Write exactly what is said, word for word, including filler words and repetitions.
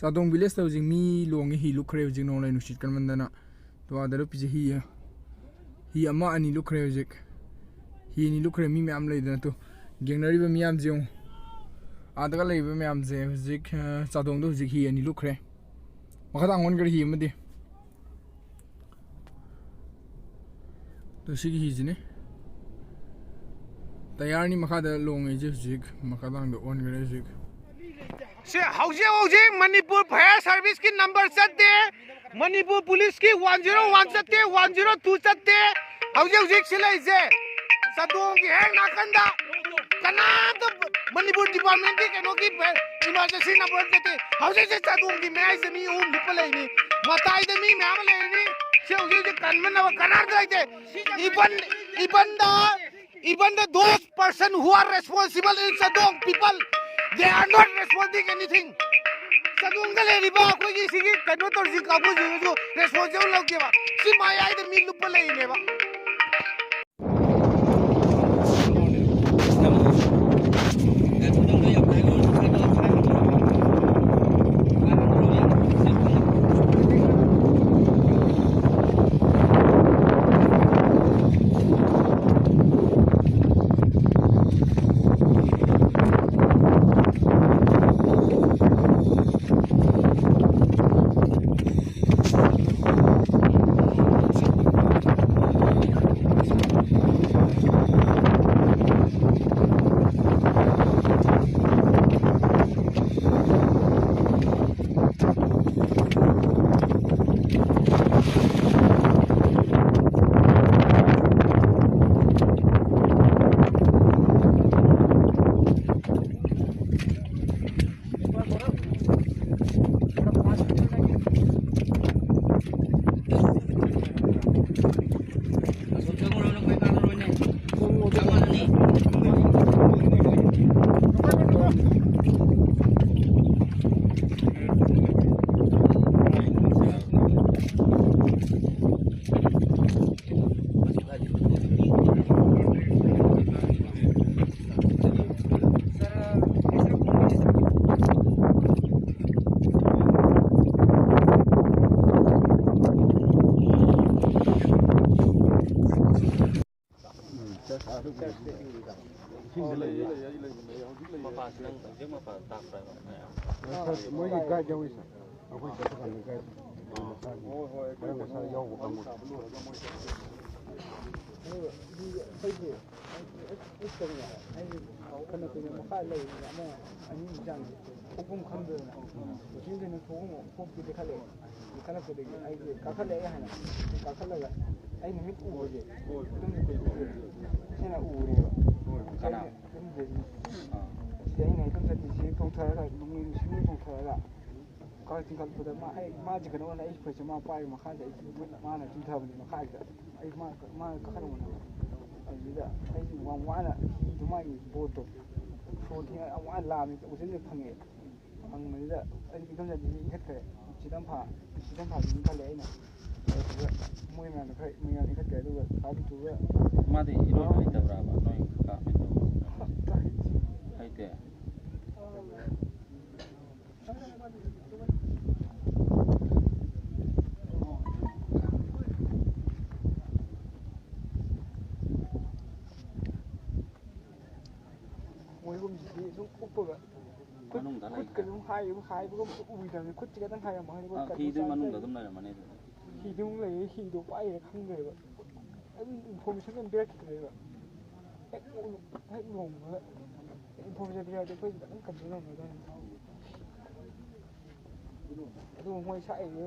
ꯆꯥꯗꯣꯡ ꯚꯤꯂꯦꯖꯇ ꯍꯧꯖꯤꯛ ꯃꯤ ꯂꯣꯡꯉꯦ, ꯍꯤ ꯂꯨꯞꯈ꯭ꯔꯦ ꯍꯧꯖꯤꯛ ꯅꯣꯡꯂꯩ ꯅꯨꯡꯁꯤꯠ ꯀꯟꯃꯟꯗꯅ꯫ ꯇꯣ, ꯑꯥꯗ ꯂꯨꯞꯄꯤꯁꯦ ꯍꯤ, ꯍꯤ ꯑꯃ ꯑꯅꯤ ꯂꯨꯞꯈ꯭ꯔꯦ ꯍꯧꯖꯤꯛ꯫ ꯍꯤ ꯑꯅꯤ ꯂꯨꯞꯈ꯭ꯔꯦ, ꯃꯤ ꯃꯌꯥꯝ ꯂꯩꯗꯅ꯫ ꯇꯨ, ꯌꯦꯡꯅꯔꯤꯕ ꯃꯤꯌꯥꯝꯁꯦ ꯌꯦꯡꯉꯨ꯫ ꯑꯥꯗꯒ ꯂꯩꯔꯤꯕ ꯃꯌꯥꯝꯁꯦ ꯍꯧꯖꯤꯛ, ꯑ, ꯆꯥꯗꯣꯡꯗ ꯍꯧꯖꯤꯛ ꯍꯤ ꯑꯅꯤ ꯂꯨꯞꯈ꯭ꯔꯦ꯫ ꯃꯈꯥꯗ ꯑꯣꯟꯈ꯭ꯔꯦ ꯍꯤ ꯑꯃꯗꯤ꯫ ꯑꯗꯣ ꯁꯤꯒꯤ ꯍꯤꯁꯤꯅꯤ ꯇꯌꯥꯔꯅꯤ ꯃꯈꯥꯗ ꯂꯣꯡꯉꯤꯁꯦ ꯍꯧꯖꯤꯛ, ꯃꯈꯥ ꯊꯥꯡꯗ ꯑꯣꯟꯈ꯭ꯔꯦ ꯍꯧꯖꯤꯛ꯫ ꯁꯤ ꯍꯧꯖꯤꯛ ꯍꯧꯖꯤꯛ ꯃꯅꯤꯄꯨꯔ ꯐꯥꯌꯔ ꯁꯥꯔꯚꯤꯁꯀꯤ ꯅꯝꯕꯔ ꯆꯠꯇꯦ, ꯃꯅꯤꯄꯨꯔ ꯄꯨꯂꯤꯁꯀꯤ ꯋꯥꯟ ꯖꯤꯔꯣ ꯋꯥꯟ ꯆꯠꯇꯦ, ꯋꯥꯟ ꯖꯤꯔꯣ ꯇꯨ ꯆꯠꯇꯦ꯫ ꯍꯧꯖꯤꯛ ꯍꯧꯖꯤꯛ ꯁꯤ ꯂꯩꯔꯤꯁꯦ ꯆꯥꯗꯣꯡꯒꯤ ꯍꯦꯛ ꯅꯥꯀꯟꯗ ꯀꯅꯥꯝꯇ ꯃꯅꯤꯄꯨꯔ ꯗꯤꯄꯥꯔꯠꯃꯦꯟꯒꯤ ꯀꯩꯅꯣꯒꯤ ꯏꯃꯥꯔꯖꯦꯟꯁꯤ ꯅꯝꯕꯔ ꯆꯠꯇꯦ꯫ ꯍꯧꯖꯤꯛ ꯍꯧꯖꯤꯛ ꯆꯥꯗꯣꯡꯒꯤ ꯃꯌꯥꯏꯁꯤꯗ ꯃꯤ ꯑꯍꯨꯝ ꯂꯨꯞꯄ ꯂꯩꯔꯤꯅꯤ, ꯃꯇꯥꯏꯗ ꯃꯤ ꯃꯌꯥꯝ ꯑꯃ ꯂꯩꯔꯤꯅꯤ꯫ ꯁꯤ ꯍꯧꯖꯤꯛ ꯍꯧꯖꯤꯛ ꯀꯟꯕ ꯅꯕ ꯀꯅꯥꯝꯇ ꯂꯩꯇꯦ꯫ Even, even the, even the those person who are responsible in Chadong people, they are not responding anything. ꯆꯥꯗꯣꯡꯗ ꯂꯩꯔꯤꯕ ꯑꯩꯈꯣꯏꯒꯤ ꯁꯤꯒꯤ ꯀꯩꯅꯣ ꯇꯧꯔꯤꯁꯤ ꯀꯥꯡꯕꯨꯁꯤꯡꯁꯨ ꯔꯦꯁꯄꯣꯟꯁꯤꯕꯜ ꯂꯧꯗꯦꯕ꯫ ꯁꯤ ꯃꯌꯥꯏꯗ ꯃꯤ ꯂꯨꯞꯄ ꯂꯩꯔꯤꯅꯦꯕ꯫ ꯂꯩꯌꯦ, ꯂꯩꯌꯦ, ꯑꯩ ꯂꯩꯕꯅꯦ, ꯍꯧꯖꯤꯛ ꯂꯩꯌꯦ꯫ ꯃꯄꯥ ꯁꯤꯗꯪ, ꯍꯧꯖꯤꯛ ꯃꯄꯥ ꯇꯥꯛꯄ꯭ꯔꯥ? ꯃꯣꯏꯒꯤ ꯒꯥꯏꯗ ꯌꯥꯎꯏ ꯁꯥꯔ꯫ ꯑꯩꯈꯣꯏ ꯆꯠꯄ ꯀꯥꯟꯗ ꯒꯥꯏꯗ ꯃꯁꯥꯒꯤ ꯍꯣꯏ, ꯍꯣꯏ, ꯑꯩꯈꯣꯏ ꯃꯔꯛ ꯃꯁꯥ ꯀꯩꯅꯣ ꯌꯥꯎꯕ ꯋꯥꯔꯤ ꯀꯥꯡꯕꯨ꯫ ꯁꯥꯕ ꯂꯣꯏꯔꯒ ꯃꯣꯏ ꯆꯠꯈ꯭ꯔꯦ꯫ ꯑꯗꯨꯒ ꯑꯩꯈꯣꯏꯒꯤ ꯑꯩ ꯀꯩꯅꯣ, ꯑꯩ ꯐꯅ ꯀꯨꯏꯅ ꯃꯈꯥ ꯂꯩꯔꯤꯅꯦ, ꯑꯃ ꯑꯅꯤ ꯆꯥꯡ ꯊꯣꯛꯐꯝ ꯈꯪꯗꯗꯅ꯫ ꯀꯣꯆꯤꯡ ꯀꯩꯅꯣ ꯊꯣꯛꯐꯝ ꯊꯣꯛꯇꯦꯗꯤ ꯈꯜꯂꯦ꯫ ꯈꯜꯂꯛꯄꯗꯒꯤ ꯑꯩꯁꯦ ꯀꯥꯈꯠꯂꯛꯑꯦ ꯍꯥꯏꯅ꯫ ꯀꯥꯈꯠꯂꯒ ꯑꯩꯅ ꯃꯤꯠ ꯎꯕꯁꯦ ꯑꯗꯨꯝ ꯏꯆꯦꯅ ꯎꯔꯦꯕ꯫ ꯀꯅꯥ? ꯑꯗꯨꯝ ꯂꯩꯔꯤ꯫ ꯑꯥ꯫ ꯁꯤꯗ ꯑꯩꯅ ꯑꯗꯨꯝ ꯆꯠꯂꯤꯁꯦ ꯇꯣꯡꯊꯔꯒ, ꯅꯣꯡꯂꯩ ꯅꯨꯡꯁꯤꯠꯅ ꯇꯣꯡꯊꯔꯒ ꯀꯥ ꯆꯤꯡꯈꯠꯂꯛꯄꯗ ꯃꯥ, ꯑꯩ, ꯃꯥꯁꯦ ꯀꯩꯅꯣ ꯑꯣꯏꯅ ꯑꯩ ꯐꯨꯔꯤꯠꯁꯦ ꯃꯥ ꯄꯥꯏꯔꯤ ꯃꯈꯥꯗ ꯑꯩ ꯃꯥꯅ ꯆꯤꯡꯊꯕꯅꯤ ꯃꯈꯥꯁꯤꯗ꯫ ꯑꯩ ꯃꯥ, ꯃꯥ ꯀꯥꯈꯠꯂꯛꯄꯅꯦ꯫ ꯑꯗꯨꯗ ꯑꯩꯁꯦ ꯌꯥꯝ ꯋꯥꯅ ꯍꯤꯗꯣ ꯃꯥꯒꯤ ꯕꯣꯠꯇꯣ ꯁꯣꯔ ꯊꯤꯡꯉ ꯌꯥꯝ ꯋꯥꯅ ꯂꯥꯝꯃꯤ ꯎꯆꯤꯟꯁꯦ ꯐꯪꯉꯦ꯫ ꯐꯪꯕꯁꯤꯗ ꯑꯩ ꯏꯟꯗꯣꯝꯆꯥꯁꯦ ꯏꯟꯈꯠꯈ꯭ꯔꯦ꯫ ꯁꯤꯗꯝꯐꯥ, ꯁꯤꯗꯝꯐꯥꯁꯦ ꯏꯟꯈꯠꯂꯦ ꯑꯩꯅ꯫ ꯑꯗꯨꯗ ꯃꯣꯏ ꯃꯌꯥꯝꯗꯣ ꯈꯔ ꯃꯣꯏ ꯃꯌꯥꯝ ꯏꯟꯈꯠꯈ꯭ꯔꯦ꯫ ꯑꯗꯨꯒ ꯀꯥꯕꯤꯇꯨꯒ ꯃꯥꯗꯤ ꯏꯔꯣꯏꯕ ꯍꯩꯇꯕ꯭ꯔꯥꯕ? ꯅꯣꯏ ꯀꯥ ꯀꯩꯅꯣ ꯍꯩꯇꯦ? ꯃꯣꯏꯒꯨꯝꯁꯤꯗꯤ ꯁꯨꯝ ꯎꯞꯄꯒ ꯈꯨꯠ, ꯃꯅꯨꯡꯗ ꯂꯩ ꯈꯨꯠꯀ ꯍꯥꯏ꯫ ꯁꯨꯝ ꯍꯥꯏ-, ꯍꯥꯏꯕꯒꯨꯝ ꯎꯏꯗꯕꯅꯤ꯫ ꯈꯨꯠꯁꯤ ꯈꯛꯇꯪ ꯍꯥꯏꯔꯝꯃꯣ ꯍꯥꯏꯗꯤ ꯑꯥ, ꯀꯩꯅꯣ ꯍꯤꯗꯨꯒꯤ ꯆꯥ-, ꯃꯅꯨꯡꯗ ꯑꯗꯨꯝ ꯂꯩꯔꯝꯃꯅꯤ ꯑꯗꯨꯗꯤ꯫ ꯍꯤꯗꯨ ꯑꯃꯨꯛ ꯂꯩꯔꯦ, ꯍꯤꯗꯣ ꯄꯥꯏꯔꯦ ꯈꯪꯗ꯭ꯔꯦꯕ꯫ ꯑꯗꯨꯝ ꯏꯟꯐꯣꯔꯃꯦꯁꯟ ꯑꯃ ꯄꯤꯔꯛꯈꯤꯗ꯭ꯔꯦꯕ꯫ ꯍꯦꯛ ꯎ-, ꯍꯦꯛ ꯂꯨꯍꯣꯡꯕꯒ ꯏꯟꯐꯣꯔꯃꯦꯁꯟ ꯄꯤꯔꯛꯑꯗꯤ ꯑꯩꯈꯣꯏꯁꯨ ꯐꯖꯅ ꯀꯟꯇ꯭ꯔꯣꯜ ꯉꯝꯒꯗꯕꯅꯤ꯫ ꯑꯗꯨ ꯃꯣꯏ ꯁꯥꯛꯏꯁꯦ